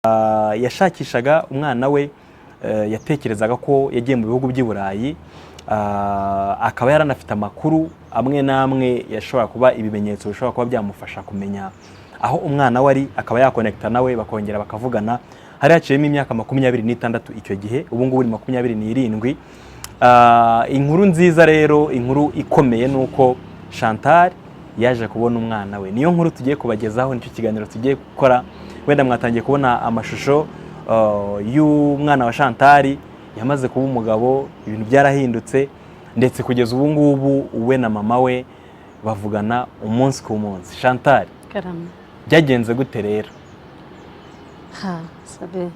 Yashakishaga umwana we, yatekerezaga ko yagiye mu bihugu by'i Burayi, akaba yaranafite amakuru amwe n'amwe yashobora kuba ibimenyetso bishobora kuba byamufasha kumenya aho umwana we ari, akaba yakonekita nawe bakongera bakavugana. Hari haciyemo imyaka 26 icyo gihe, ubu ngubu ni 27. Inkuru nziza rero, inkuru ikomeye ni uko Chantal yaje kubona umwana we. Niyo nkuru tugiye kubagezaho, nicyo kiganiro tugiye gukora. Wenda mwatangiye kubona amashusho y'umwana wa Chantal yamaze kuba umugabo, ibintu byarahindutse, ndetse kugeza ubu ngubu we na mama we bavugana umunsi ku munsi. Chantal, Karame. byagenze gute rero? Ha, sabe,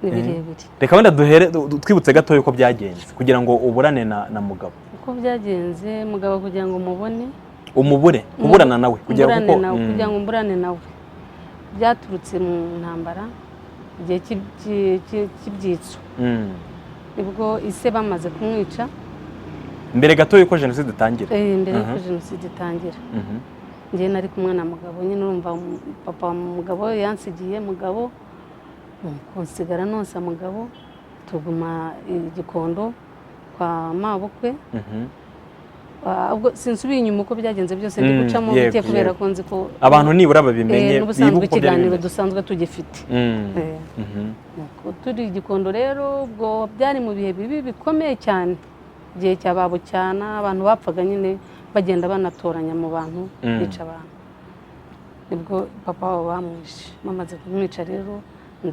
ni birebire. Reka wenda duhere twibutse gatoya uko byagenze kugira ngo uburane na Mugabo. Uko byagenze, Mugabo kugira ngo mubone, Umubure, kuburana nawe kugira mburane kuko nawe, kugira ngo mburane nawe, byaturutse mu ntambara igihe cy'ibyitso. Nibwo ise bamaze kumwica. Mbere gato yuko jenoside itangira. Mbere y'uko jenoside itangira. Njyewe nari kumwe na Mugabo nyine, urumva papa wa Mugabo yansigiye Mugabo, nuko nsigara nonsa Mugabo, tuguma i Gikondo kwa mabukwe. Ubwo sinsubiye inyuma uko byagenze byose, ndi gucamo bike kubera ko nzi ko abantu nibura babimenye, n'ubusanzwe bibuke uko byari ikiganiro bimeze. dusanzwe tugifite. Nuko turi i Gikondo rero, ubwo byari mu bihe bibi bikomeye cyane, igihe cya ba Bucyana, abantu bapfaga nyine bagenda banatoranya mu bantu, bica abantu. Nibwo papa wabo bamwishe. Bamaze kumwica rero